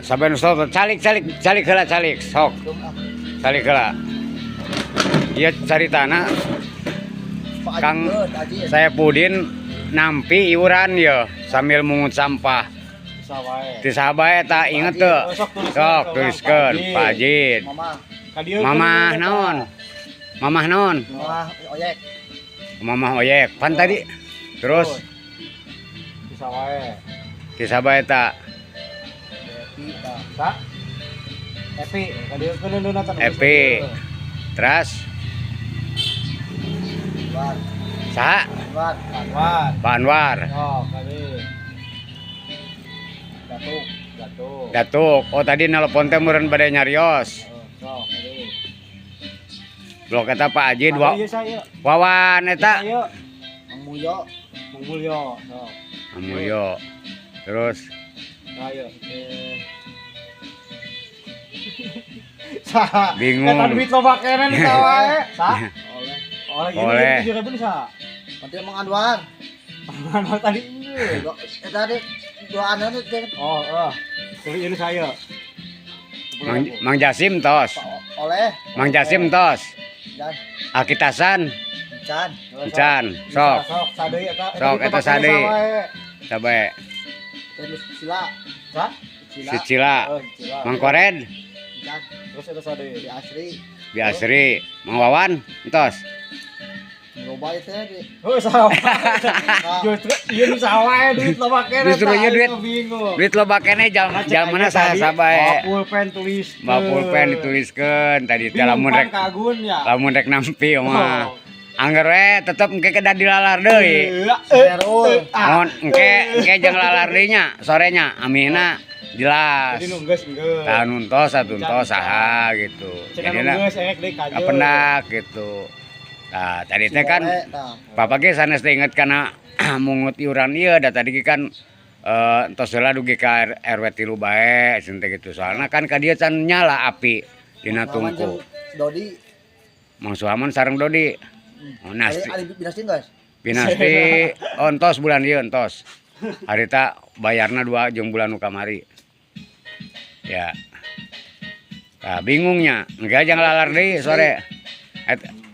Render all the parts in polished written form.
Sampai nu telepon, calik calik calik heula, calik sok. Calik heula. Ieu caritana Pak Kang Haji, Pak Haji. Saepudin nampi iuran ya sambil mungut sampah. Sawae. Ti saha bae eta, inget teu? Sok tuliskeun. Sok tuliskeun, Pak Ajid. Mama. Mamah naon? Mamah naon? Mama oyek. Mamah oyek. Pan tadi terus Sawae. Ti saha bae eta? Epi tah. Sa? Epi, kadieu nu nonton. Epi. Terus Anwar. Saha? Anwar. Anwar. Pak Anwar. Oh, kali. Datuk, Datuk. Datuk. Oh, tadi nelpon teh meureun bade nyarios. Oh, sok kali. Blok eta Pak Haji dua Ieu saya. Wawan eta. Ieu Mang Mulyo. Mang Mulyo, sok. Mang Mulyo. Terus Ayo. Sa. Bingung. Eta duit loba keneh di wae. Sa. Oleh. Oleh Oleh. ini 7.000 nih, sa. Nanti Mang Anwar. Mana tadi ini? Tadi dua anak itu. Oh, oh. Tulis ini saya. Mang Jasim tos. Pak Oleh. Mang Jasim tos. Dan Akitasan Can. Encan sok. Sok, sadeui eta. Sok, eta sadeui. Sabae. Terus Sila. Sa? Sila. Si Cila. Oh, Cila. Mang Kored. Can. Terus eta sadeui. Di Asri. Bi Asri, Mang Wawan entos. Loba itu ya di. Oh, sawa. Justru ieu nu sawae duit loba keneh. Justru ieu duit. Bingung. Duit loba keneh jalmana saha sabae. Bawa pulpen tulis. Bawa pulpen dituliskeun tadi teh lamun rek Ka Agun ya. Lamun rek nampi mah. Oh. Angger we tetep engke kedah dilalar deui. Serul. Mun engke engke jeung lalar deui nya sorenya amina jelas. Jadi nu geus geus. Tah, nu entos atuh entos saha gitu. Cenah nu Jadina geus erek deui ka dieu. Kapendak gitu. Nah, tadi teh kan Oleh, tah. Bapak ge sanes teh inget kana mungut iuran ieu, da tadi ge kan entos heula dugi ka RW 3 bae cenah teh gitu. Soalna kan ka dieu can nyala api dina Maman tungku. jeung Dodi. Mang Suhaman sareng Dodi. Oh, nasti. Ali Binasti guys. Binasti, oh, entos bulan ieu entos. Harita bayarna dua jeung bulan nu kamari. Ya. Nah, bingungnya, engke jangan lalar deui sore.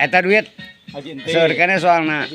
Eta duit Haji Ente. seueur keneh soalna.